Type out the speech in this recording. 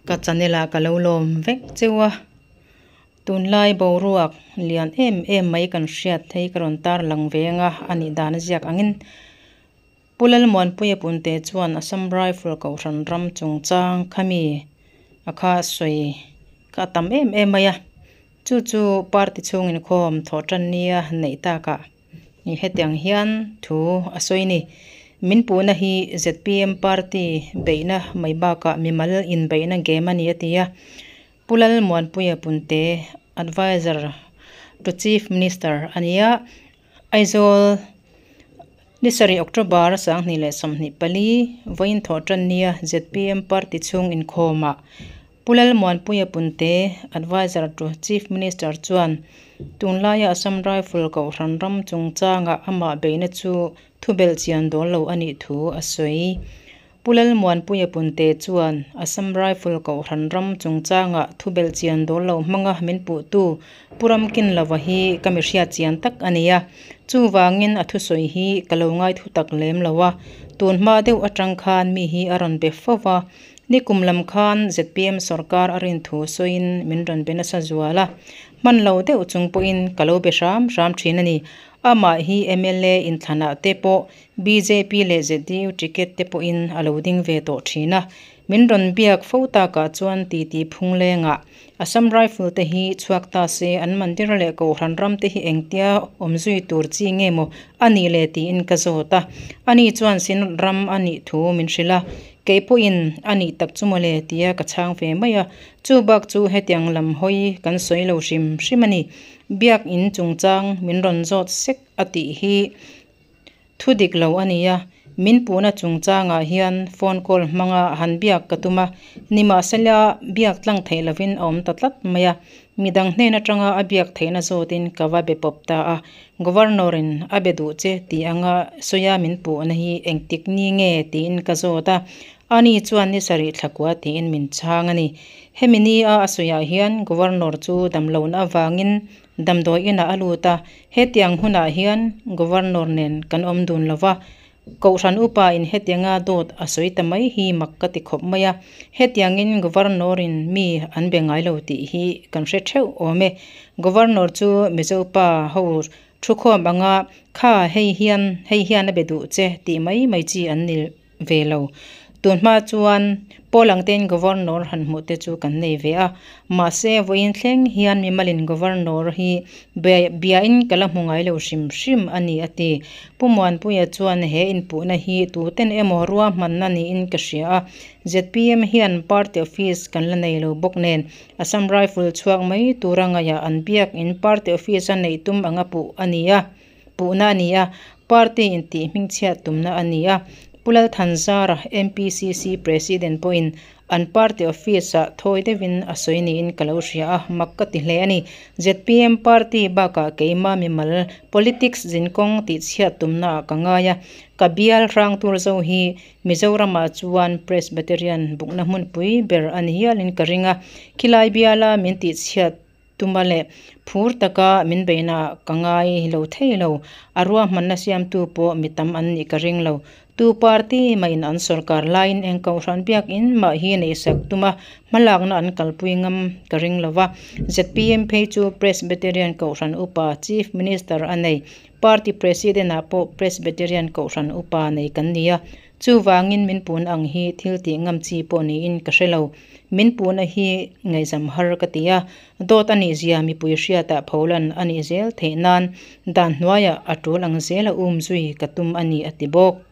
Ka channel ah ka lo lawm vek cheu a, tunlai boruak lian em em mai kan hriat thei ka rawn tar lang ve anga a nih dan a ziak angin Pu Lalmuanpuia Punte chuan Assam Rifle Kohhran ram chungchang khami a kha sawi kha a tam em em mai a, chu chu party chhung inkhawm thawh tan nia neih takah Hetiang hian thu a sawi ni. Min puhna hi zpm party beihna mai bakah mimal inbeihna game a ni a ti a. Pu Lalmuanpuia Punte, Adviser to Chief Minister a ni a. Aizawl ni sarih October 2024 vawiin thawh tan nia zpm party chhung inkhawmah Pu Lalmuanpuia Punte, Adviser to Chief Minister chuan tunlaia Assam Rifle Kohhran ram chungchanga amah beihna chu thubelh chian dawl lo a nih thu a sawi. Pu Lalmuanpuia Punte chuan Assam Rifle Kohhran ram chungchanga thubelh chian dawl lo hmanga min puhtu Pu Ramkinlova hi ka mi hriat chian tak a ni a, chuvangin a thusawi hi ka lo ngaithu tak lem lo a, tunhma deuh atang khan mi hi a rawn be fo va, Nikum lam khan zpm sorkar a rin thu sawiin min rawn be nasa zual a, hman lo deuh chung pawhin ka lo be hram hram thin a ni. Amah hi mla inthlanah te pawh bjp leh zdu ticket te pawhin a lo ding ve tawh thin a. Min rawn biak fo takah chuan titi phung lengah Assam Rifle te hi chhuak ta se an mandir leh Kohhran ram te hi engtia awm zui tur chi nge maw a nih le tiin ka zawt a. Ani chuan Synod ram a nih thu min hrilh a, kei pawhin a nih tak chu maw le tia ka chhang ve mai a. Chu bak chu hetiang lam hawi kan sawi lo hrim hrim a ni. Biak in chungchang min rawn zawt sek a tih hi Thu dik lo a nia, min puhna chungchangah hian phone call hmanga han biak ka tum a, nimahsela biak tlang theih lovin a awm ta tlat mai a, midang hnen atanga a biak theihna zawtin ka va be pawp ta a, Governor-in a be duh che tih anga sawia min puhna hi engtik ni nge tiin ka zawt a, ani chuan ni sarih thlakua tiin min chhang a ni. Hemi ni a a sawiah hian Governor chu damlohna avangin Damdawi inah a lut a, hetiang hunah hian Governor nen kan awm dun lo va, Kohhran upa in hetianga dawt a sawi ta mai hi mak ka ti khawp mai a, hetiangin Governor in mi an be ngai lo tih hi kan hre theuh awm e. Governor chu Mizo pa ho thukhawm anga kha hei hian hei hian a be duh che tih mai mai chi an ni ve lo. Tunhma chuan Paul ang tein Governor han hmuh te chu kan nei ve a, mahse vawiin thleng hian mimalin Governor hi biain ka la hmu ngai lo hrim hrim a ni a ti. Pu Muanpuia chuan he inpuhna hi tuten emaw ruahmanna niin ka hria a, zpm hian party office kan la nei lo bawk nen Assam Rifle chhuak mai tura ngaihah an biak in party office a neih tum anga puh a ni a. Puhna a ni a, party intih hmingchhiat tumna a ni a. Pu Lalthanzara, MPCC President pawhin an party office-ah thawi deuhin a sawi niin ka lo hria a, mak ka ti hle a ni. Zpm party bakah keima mimal politics zinkawng tihchhiat tumnaah ka ngai a, ka bial hrang tur zo hi Mizoramah chuan Presbyterian bukna hmunpui ber a ni hialin ka ring a, khilai biala min tihchhiat Tuma leh phur taka min beihnaah ka ngai lo thei lo. A ruahmanna siamtu pawh mi tam an nih ka ring lo. Tu party mahin an sorkar laiin eng kohhran biakin mah hi neihsak tuma hmalakna an kalpui ngam ka ring lo va. Zpm phei chu Presbyterian kohhran upa Chief Minister a nei. Party President-ah pawh Presbyterian kohhran upa nei kan ni a. Chuvangin min pun ang hi thil tih ngam chi pawh niin ka hre lo. Min puhna hi ngaihzam har ka ti a, dawt a nih zia mipui hriatah pholan a nih zel theih nan dan hnuaiah a tul ang zela um zui ka tum a ni a ti bawk.